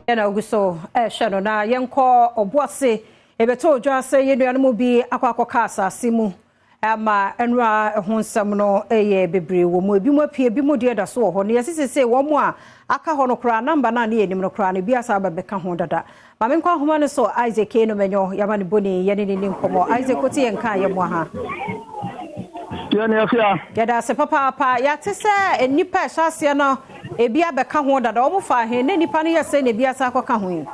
Yɛn a ogu so rehwɛ no na yɛnkɔ Ɔboase ɛbɛtɔ odwa sɛ yɛn nuanom bi akɔ akɔka asase mu ama nnora ho nsɛm no yɛ bebree wɔ mu. Ebi mu apue, ebi mu deɛ da so wɔ hɔ. Na yɛsi sese wɔn a aka hɔ no koraa number no a ne yɛnim no koraa no ebi asa aba bɛka ho dada. Maame nkɔ ahoma no so, Isaac Eno Menyo yɛama ne boni yɛne ne ni nkɔmmɔ. Isaac, wote yɛn ka yɛ mmoa ha? Yɛne afia. Yɛda ase papaapa. Yɛate sɛ nnipa a ɛhyɛ aseɛ no ebi abɛka ho dada. Wɔn fa ahe ne nnipa no yɛ sɛ na ebi asa akɔka ho yi?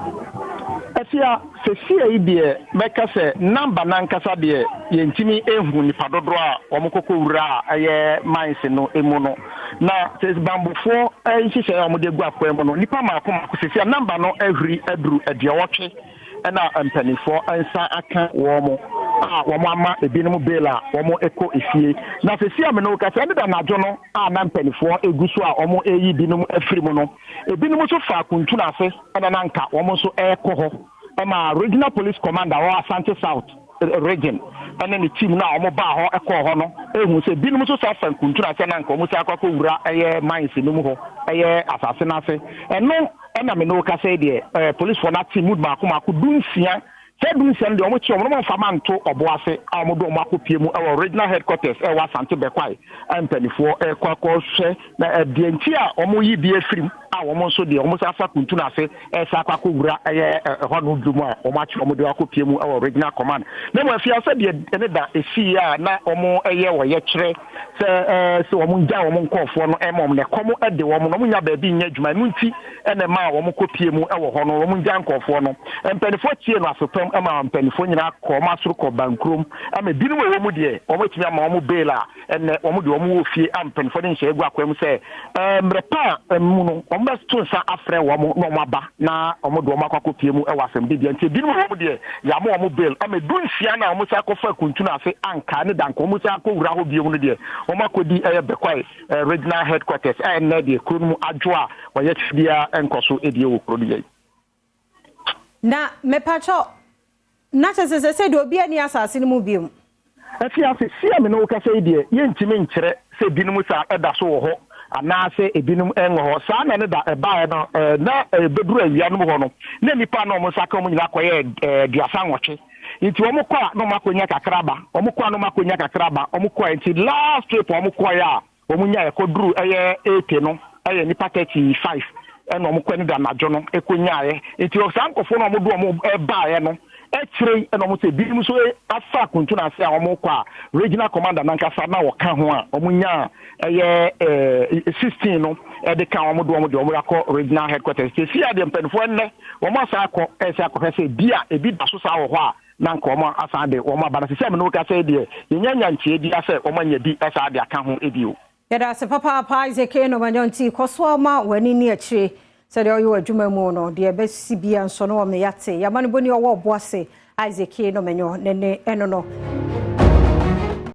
Afia, sɛsie yi deɛ, mɛka sɛ number nankasa deɛ, yɛntumi ehu nipa dodoɔ a wɔn kɔkɔ wura a ɛyɛ mines no emu no. Na sɛ bambofoɔ nhyehyɛ a wɔde agu akwan mu no, nipa mako mako, sɛsie a number no ahuri aduru 80 ɛna mpanimfoɔ nsa aka wɔn a wɔn ama ebinom bail a wɔn kɔ efie. Na sɛsie a mene kasa ɛne da anadwo no a na mpanimfoɔ egu so a wɔn reyi binom afiri mu no, ebinom nso fa kuntun ase ɛna na nka wɔn nso ɛrekɔ hɔ ɛma Regional Police Commander wɔ Asante South Region ɛne ne team no a wɔn baa hɔ ɛkɔɔ hɔ no ehu sɛ binom nso sa fa kuntun ase na nka wɔn sɛ akɔ akɔwura ɛyɛ mines no mu hɔ, ɛyɛ asase n'ase. Ɛno ɛna mene kasa yi deɛ, policefoɔ no ate mu mako mako 16. Sɛ 16 no deɛ, wɔn kyi wɔn no, wɔn mfa ma nto ɔbo ase a wɔn de wɔn akɔpie mu ɛwɔ regional headquarters ɛwɔ Asante Bɛkwae a mpanimfoɔ ɛkɔ akɔhwɛ na ɛdeɛ nti a wɔn yi bi afiri mu a wɔn nso deɛ wɔn nsa afa kuntun ase ɛsɛ akɔ akɔwura ɛyɛ ɛhɔ no dwom a wɔn akyerɛ wɔn de akɔpie mu ɛwɔ regional command. Na mu afia sɛ deɛ ɛne da esi a na wɔn ɛyɛ wɔyɛ kyerɛ sɛ sɛ wɔn ngya wɔn nkɔɔfoɔ no ɛma wɔn na ɛkɔm ɛde wɔn na wɔn nya baabi nyɛ adwuma. Ɛno nti ɛna ɛma wɔn kɔpie mu ɛwɔ hɔ no, wɔn ngya nkɔɔfoɔ no. Mpanimfoɔ tie no asopɛm ɛma mpanimfoɔ nyinaa kɔ wɔn asoro kɔ bankurom ama ebinom a ɛwɔ mu deɛ, wɔn atumi ama wɔn bail a ɛnɛ wɔn de wɔn wɔ fie a mpanimfoɔ de nhyɛ egu akwan mu sɛ mmerɛ pa a mu no, wɔn bɛto nsa afrɛ wɔn na wɔn aba na wɔn de wɔn akɔ akɔpie mu ɛwɔ asɛmdibea. Nti ebinom a wɔn deɛ, yɛama wɔn bail ama 16 na wɔn sa akɔfa kuntun ase anka ne danka wɔn sa akɔwura hɔ bio no deɛ, wɔn akɔdi ɛyɛ Bɛkwae regional headquarters a ɛnɛ deɛ kuro no mu adwo a wɔyɛ biara nkɔ so ebie wɔ kuro no yɛ. Na mepatwɔ na kyerɛ sɛ deɛ obi ani asase no mu biom? Ɛfi ase si a me ne wo kasa yi deɛ, yɛntumi nkyerɛ sɛ ebinom sa ɛda so wɔ hɔ anaasɛ ebinom ɛnwɔ hɔ. Saa na ne da ɛbaeɛ no na ɛbɛduru awia no mu hɔ no, na nipa na wɔn nsa ka wɔn nyinaa kɔyɛ 38. Nti wɔn kɔ a na wɔn akɔnya kakra ba, wɔn kɔ a na wɔn akɔnya kakra ba, wɔn kɔ a. Nti last trip wɔn kɔɛ a wɔn nya ɛkɔduru ɛyɛ 80 no, ɛyɛ nipa 35 ɛna wɔn kɔ ne da anadwo no ɛkɔ nyaeɛ. Nti saa nkɔfoɔ no a wɔn de wɔn ɛbaeɛ no ɛkyerɛ yi, ɛna wɔn sɛ ebinom nso afa kuntun ase a wɔn kɔ a regional commander nankasa na wɔka ho a wɔn nya ɛyɛ 16 no ɛde ka wɔn de wɔn akɔ regional headquarters. Esi adeɛ mpanimfoɔ ɛnnɛ wɔn asa akɔ ɛsɛ akɔhwɛ sɛ ebi a ebi da so saa wɔ hɔ a na nka wɔn asan de wɔn aba. Na sisi a mene kasa yi deɛ, yɛnya nyankyea bi asɛ wɔn anya bi ɛsa de aka ho ebi o. Yɛda ase papaapa, Isaac Eno Menyo. Nti kɔ so ama w'ani ne akyire sɛdeɛ ɔyɛ wɔ adwuma mu no deɛ ɛbɛsi bia nso no wɔn yɛate. Yɛama no bɔni ɔwɔ ɔbo ase, Isaac Eno Menyo ne ne ɛno no.